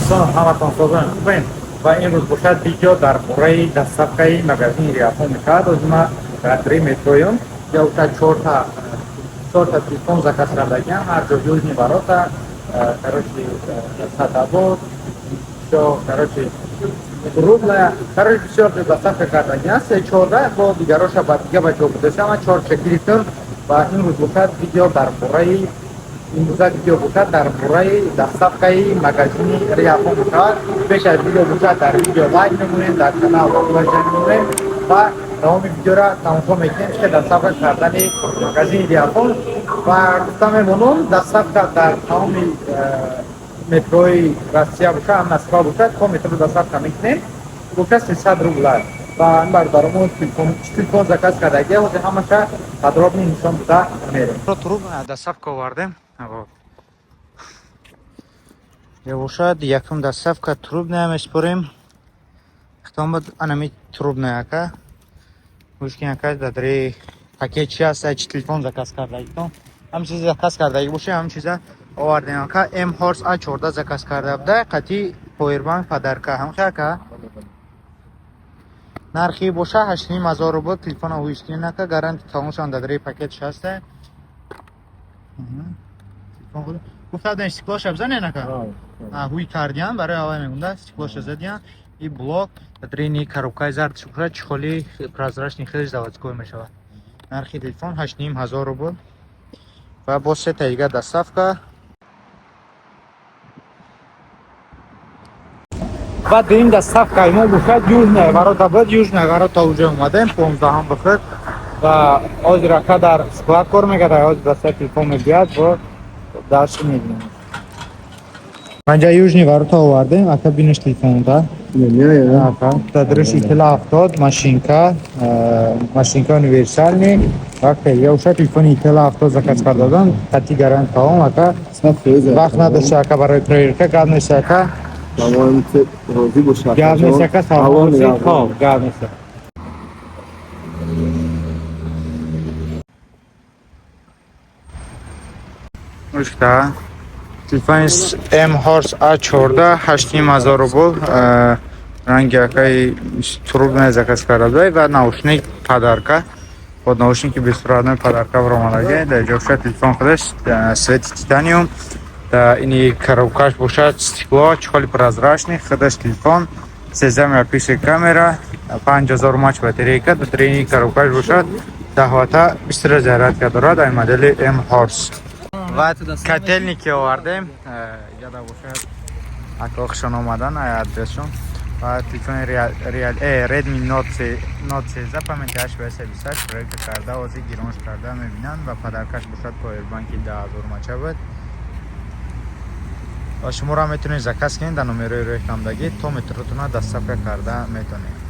Дӯстон, ҳаматон созон хубем ва имрӯз бошад видео дар бораи доставкаи магазини Реалфон мешавад. Ҳозир ман дар три метроём я ута чорта телефон заказ кардагиам, ҳар ҷо Южный ворота, короче, Садовод, всё, короче, Рудная, короче, бисёр ҷо доставка кардагиам, се чорда бо дигароша ба дига бачаҳо будастам, ман чорча гирифтам ва имрӯз бошад видео дар бораи имрӯза видео бошад дар бораи доставкаи магазини Реалфон мешавад. Пеш аз видео бошад дар видео лайк мемонем, дар канал обуна мемонем ва давоми видеоро тамошо мекунем, ки доставка кардани магазини Реалфон ва гуфта мемонам, доставка дар тамоми метрои Россия бошад, ҳам Москва бошад, то метро доставка мекунем, бошад 300 рубла. Ва ин бародарамон телефон телефон заказ кардагия, ҳозир ҳамаша подробно нишон дода мерем. Доставка овардем. Бошад якум доставка трубная меспорем. Хитом анами трубная ака. Гӯш ака, дадри пакет чи аст, чи телефон заказ кардагитон. Ҳам чизи заказ кардаги боше, ҳам чиза овардем ака. М Horse A14 заказ карда буда, қати повербанк подарка. Ҳам ака. Нархи боша 8500 рубл, телефона ҳуиш кунин ака, гарантия тамошан дадри пакет шаста. Телефон гуфта будем, стеклоша бизанен ака. Ҳуй кардиям, барои аввал мегунда, стеклоша задиям. И блок дрини коробкаи зард шукра, чехоли прозрачный, хеле заводской мешавад. Нархи телефон 8500 рубл. Ва боз сета дига доставка. Ва дуюм доставка мо бошад Южная ворота буд. Южная ворота уже омадем, 15-ҳам бихӯр. Ва ҳозир ака дар склад кор мекард, ҳозир даста телефон мебиёд, бо дальше мебинем. Панҷа Южный ворота овардем, ака, бинеш телефонда. Ака, тадриш итила 70 машинка, машинка универсальный. Вақте я уша телефони итила 70 заказ карда, қати гарант таом ака. Вақт надошта ака барои проверка, гап нест ака. Гап нест ака, салом бошед. Хоб, гап нест. Ушта телефони М Horse A14 8500 рубл, ранги акаи трубная заказ карда ва наушник подарка. Под наушники беспроводной подарка баромадаги. Дар ҷо бошад телефон худаш цвети титаниум. Да ини коробкаш бошад стекло, чехоли прозрачный, худаш телефон 13 мегапиксел камера, 5000 мАч батарейка, дар ини коробкаш бошад 10 ватта быстрая зарядка дорад, ай модели М Horse. Ва котельники овардем, яда бошад ака хушон омадан ай адресшон. Ва телефони Real Redmi Note Note 13 памяти 8 ба 28 проверка карда, ҳозир гиронш карда мебинанд ва подаркаш бошад повербанки 10000 мача буд. Ва шуморо метавонед заказ кунед дар номерои рӯи камдагӣ, то метротона доставка карда метавонед.